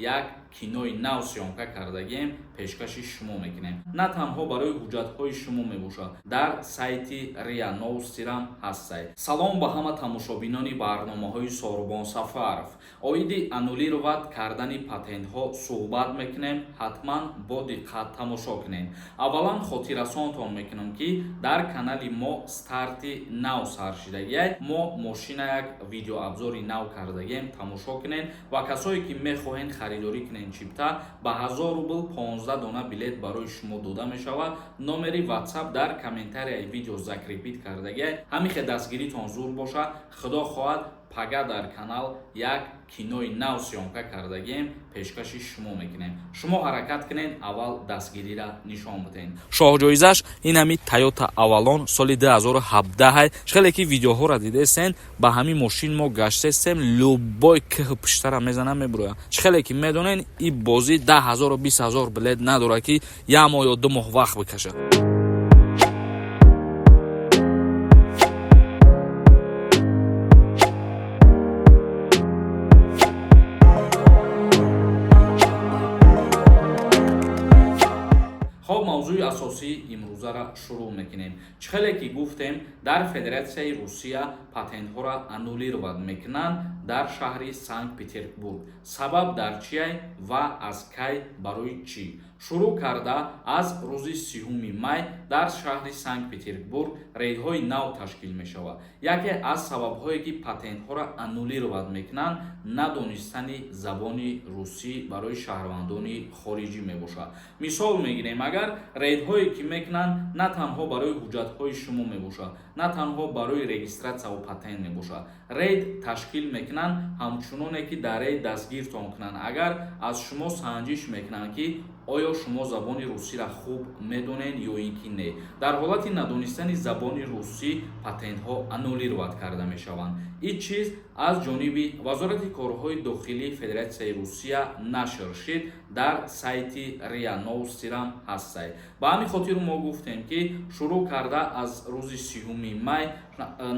Як кинои нав съёмка кардагием, пешкаши шумо мекунем. На танҳо барои ҳуҷҷатҳои шумо мебошад, дар сайти РИА Новостирам ҳастсай. Салом ба ҳама тамошобинони барномаҳои Сорубон Сафаров. Оиди аннулировать кардани патентҳо суҳбат мекунем, ҳатман бо диққат тамошо кунем. Аввалан хотиррасонтон мекунам, ки дар канали мо старти нав сар шидагиай. Мо мошина як видеообзори нав кардагием, тамошо кунем. Ва касое ки мехоҳед харидорӣ кунед чипта, ба 1000 рубл 15 дона билет барои шумо дода мешавад. Номери WhatsApp дар комментарияи видео закрепить кардагиай. Ҳамихе дастгиритон зур бошад. Худо хоҳад, пага дар канал як кинои нав съёмка кардагием, пешкаши шумо мекунем. Шумо ҳаракат кунед, аввал дастгирира нишон бидиҳед. Шоҳҷоизаш ин ҳами Тойота Авалон соли 2017. Хеле ки видеоҳоро дидесен, ба ҳамин мошин мо гаштесем, любой кӯҳ пуштара мезанам, мебурояд. Чӣ хеле ки медонен, и бозӣ 10 0-у 20 000 билет надорад, ки як моҳ ё 2 моҳ вақт бикашад. Хоб, мавзӯи асосии имрӯзаро шурӯъ мекунем. Чӣ хеле ки гуфтем, дар Федератсияи Русия патентҳоро аннулировать мекунанд дар шаҳри Санкт Петербург. Сабаб дар чиай ва аз кай, барои чӣ? Шурӯъ карда аз рӯзи 30-уми май дар шаҳри Санкт Петербург рейдҳои нав ташкил мешавад. Яке аз сабабҳое, ки патентҳоро аннулировать мекунанд, надонистани забони русӣ барои шаҳрвандони хориҷӣ мебошад. Мисол мегирем, агар рейдҳое ки мекунанд, на танҳо барои ҳуҷҷатҳои шумо мебошад, на танҳо барои регистратсияву патент мебошад. Рейд ташкил мекунанд, ҳамчуноне ки дар рейд дастгиртон кунанд, агар аз шумо санҷиш мекунанд, ки оё шумо забони русиро хуб медонед ё ин ки не. Дар ҳолати надонистани забони русӣ патентҳо аннулировать карда мешаванд. Ин чиз аз ҷониби Вазорати корҳои дохилии Федератсияи Русия нашр шид, дар сайти РИА Новостирам ҳастсай. Ба ҳамин хотир мо гуфтем, ки шурӯъ карда аз рӯзи 30-уми май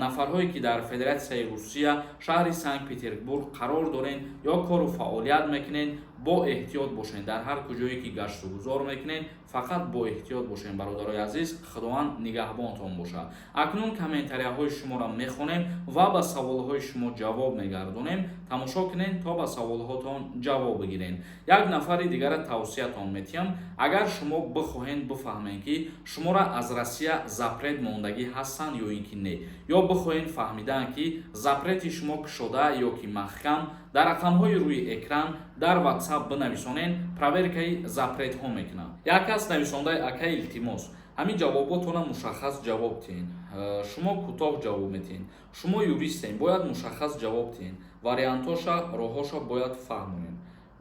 нафарҳое ки дар Федератсияи Русия, шаҳри Санкт Петербург қарор доред ё кору фаъолият мекунед, бо эҳтиёт бошед. Дар ҳар куҷое ки гаштугузор мекунед, фақат бо эҳтиёт бошед. Бародарои азиз, Худованд нигаҳбонтон бошад. Акнун комментарияҳои шуморо мехонем ва ба саволҳои шумо ҷавоб мегардонем. Тамошо кунед, то ба саволҳотон ҷавоб бигиред. Як нафари дигара тавсиятон метиҳам. Агар шумо бихоҳед бифаҳмед, ки шуморо аз Россия запрет мондагӣ ҳастанд ё ин ки не, ё бихоҳед фаҳмидан, ки запрети шумо кушода ё ки маҳкам, дар рақамҳои рӯи экран дар WhatsApp бинависонед, проверкаи запретҳо мекунам. Як кас нависондаи: «Ака, илтимос, ҳамин ҷавоботона мушаххас ҷавоб диҳен. Шумо кӯтоҳ ҷавоб медиҳен. Шумо юристен, бояд мушаххас ҷавоб диҳен, вариантоша, роҳҳоша бояд фаҳмонем».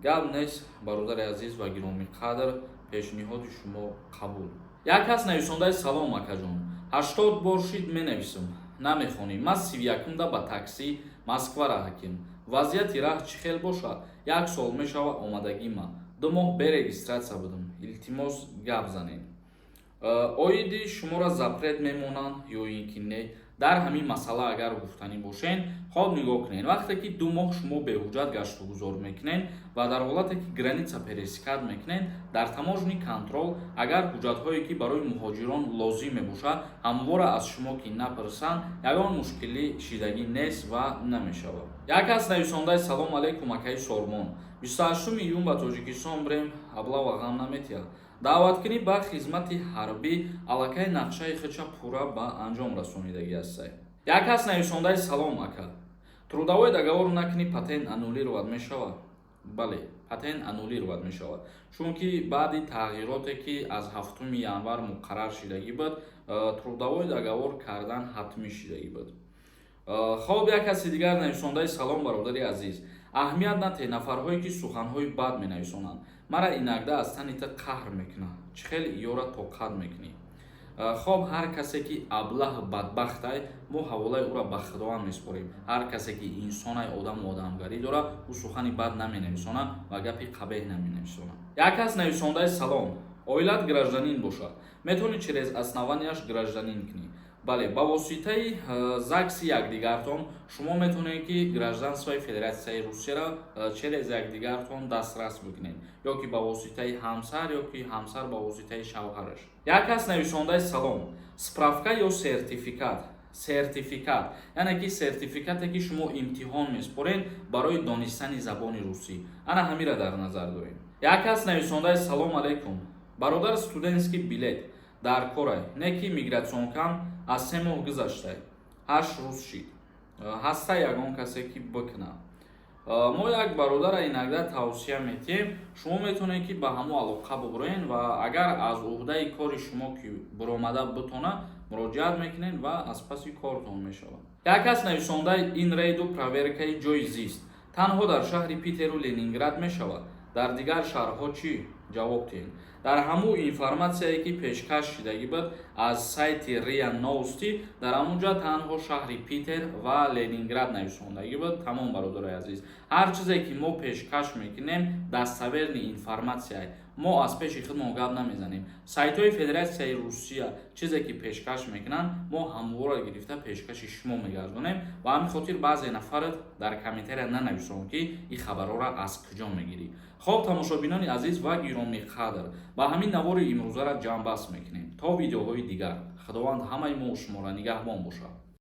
Гап нест, бародари азиз ва гиромиқадр, пешниҳоди шумо қабул. Як кас нависондаи: «Салом, акаҷон, 80 бор шид менависам, намехонӣ. Ман 31-умда ба таксӣ Москва раҳакем. Вазъияти раҳ чӣ хел бошад? Як сол мешава омадагима, 2 моҳ бе регистратсия будам. Илтимос, гап занед». Оиди шуморо запрет мемонанд ё ин ки не, дар ҳамин масъала агар гуфтанӣ бошен, хоб, нигоҳ кунед: вақте ки 2 моҳ шумо беҳуҷҷат гаштугузор мекунед ва дар ҳолате ки граница пересекать мекунед, дар таможенный контроль агар ҳуҷҷатҳое, ки барои муҳоҷирон лозим мебошад, ҳамвора аз шумо ки напурсанд, ягон мушкилӣ шидагӣ нест ва намешавад. Як кас нависондаи: «Салом алейкум, акаи Сормон. 28 июн ба Тоҷикистон бирем, облава ғам наметиҳад? Даъваткунӣ ба хизмати ҳарбӣ аллакай нақшаи худша пурра ба анҷом расонидагӣ ҳастай». Як кас нависондаи: «Салом, ака, трудовой договор накунӣ, патент аннулировать мешавад?» Бале, патент аннулировать мешавад, чунки баъди тағйироте, ки аз 7 январ муқаррар шидагӣ буд, трудовой договор кардан ҳатмӣ шидагӣ буд. Хоб, як каси дигар нависондаи: «Салом, бародари азиз, аҳамият натеҳ нафарҳое, ки суханҳои бад менависонанд. Мара инагда аз тани ту қаҳр мекунад. Чӣ хел ёра тоқат мекунӣ?» Хоб, ҳар касе ки аблаҳ, бадбахтай, мо ҳаволаи ӯро ба Худованд месупорем. Ҳар касе ки инсонай, одаму одамгарӣ дорад, ӯ сухани бад наменависонад ва гапи қабеҳ наменависонад. Як кас нависондаи: «Салом, оилат гражданин бошад, метавонӣ через основанияш гражданин кунӣ. Бале, ба воситаи ЗАГСи якдигартон шумо метавонед, ки гражданствои Федератсияи Русияро через якдигартон дастрас бикунед, ё ки ба воситаи ҳамсар, ё ки ҳамсар ба воситаи шавҳараш. Як кас нависондаи: «Салом, справка ё сертификат?» Сертификат, яъне ки сертификате, ки шумо имтиҳон меспоред барои донистани забони русӣ, ана ҳамира дар назар дорем. Як кас нависондаи: «Салом алейкум, бародар, студентский билет дар корай, не ки миграционкам аз 3 моҳ гузаштай, 8 рӯз шид. Ҳаста ягон касе, ки бикунад?» Мо як бародара иногда тавсия метиҳем. Шумо метавонед, ки ба ҳамо алоқа бубуроен ва агар аз уҳдаи кори шумо ки буромада бутона, муроҷиат мекунед ва аз паси кортон мешавад. Як кас нависондаи: «Ин рейду проверкаи ҷои зист танҳо дар шаҳри Питеру Ленинград мешавад, дар дигар шаҳрҳо чӣ? Ҷавоб диҳед.» Дар ҳамун информатсияе, ки пешкаш шидагӣ буд аз сайти РИА Новости, дар ҳамун ҷо танҳо шаҳри Питер ва Ленинград нависондагӣ буд, тамом. Бародарои азиз, ҳар чизе, ки мо пешкаш мекунем, достоверный информатсия, мо аз пеши худмон гап намезанем. Сайтҳои Федератсияи Русия чизе ки пешкаш мекунанд, мо ҳамвора гирифта пешкаши шумо мегардонем. Ба ҳамин хотир баъзе нафарат дар комментария нанависон, ки ин хабарҳоро аз куҷо мегирӣ. Хоб, тамошобинони азиз ва гиромиқадр, ба ҳамин навори имрӯзаро ҷамъбаст мекунем. То видеоҳои дигар Худованд ҳамаи мо шуморо нигаҳбон бошад.